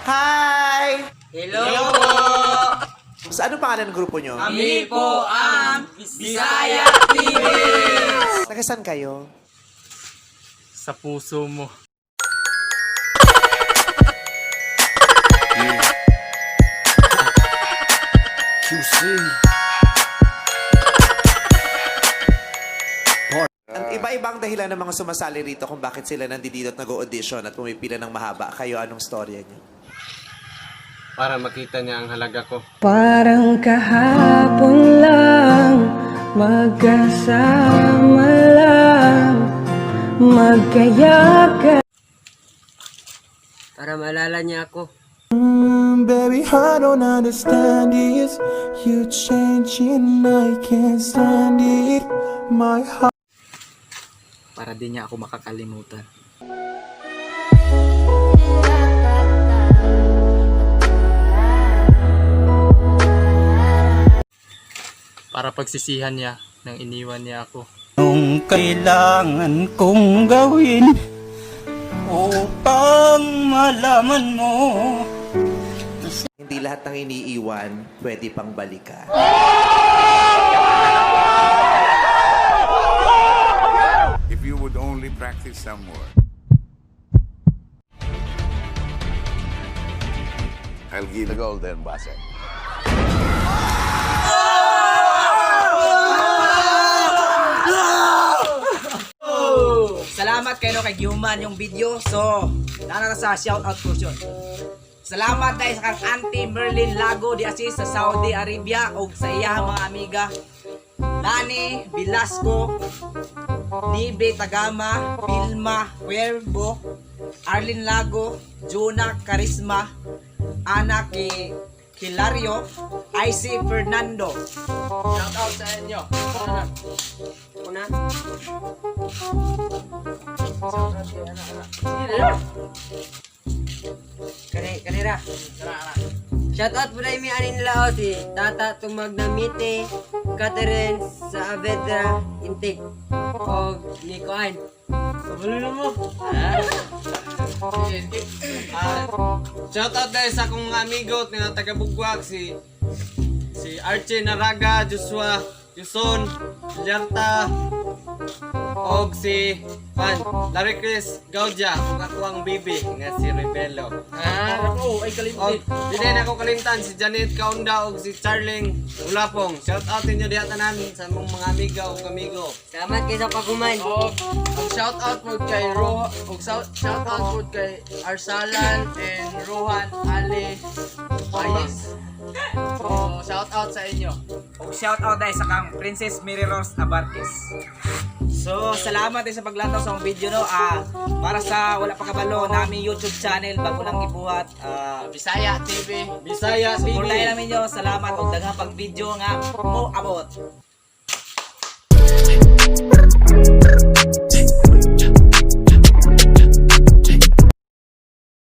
Hi! Hello po! Sa ano pangalan ng grupo nyo? Kami po ang Bisaya TV! Taga saan kayo? Sa puso mo. QC. Ang iba-ibang dahilan ng mga sumasali rito kung bakit sila nandito at nag-audition at pumipila ng mahaba. Kayo, anong storya nyo? Para makita niya ang halaga ko. Parang kahapon lang, magkasama lang, magkayakap. Para maalala niya ako. Baby, I don't understand this. You changing, I can't stand it. My heart. Para di niya ako makakalimutan. Para pagsisihan niya nang iniwan niya ako. Anong kailangan kong gawin upang malaman mo? Hindi lahat ng iniiwan pwede pang balikan. If you would only practice some more. I'll give the golden buzzer. Salamat kayo kay Gyuman yung video. So, nana sa shout out portion. Salamat dahil sa kang Auntie Merlin Lago di Asis sa Saudi Arabia ug sa iyang mga amiga Lani Velasco, Nibe Tagama, Vilma Cuervo, Arlene Lago, Juna Karisma, Ana Ki Kilario, IC Fernando. Shout out sa inyo. Una. Kani, kanira. Shout out po na mi anin nila o si Tata Tumagnamite, Catherine Saavedra Intig, o ni Kuan. Kabalo na mo. Shout out dahil sa akong mga amigo nga taga Bugwak, si si Archie Naraga, Joshua Yuson, Villarta, og si Pan, Larry Chris Gaudia, ug ako ang bibi nga si Rebelo. Ah, oh, ay Og di din ako kalimtan si Janet Kaunda og si Charling Ulapong. Shout out ninyo diha tanan sa among mga amiga ug amigo. Salamat kayo sa paghuman. Og shout out mo kay Ro og shout out mo kay Arsalan and Rohan Ali Ayes. So shout out sa inyo. Og shout out dahil sa kang Princess Mary Rose Abarquez. So, salamat din sa paglantaw sa akong video no. Para sa wala pa kabalo, nami YouTube channel bago lang gibuhat. Bisaya TV. Bisaya TV. Suportahan namin nyo. Salamat og daghang pag video nga mo abot.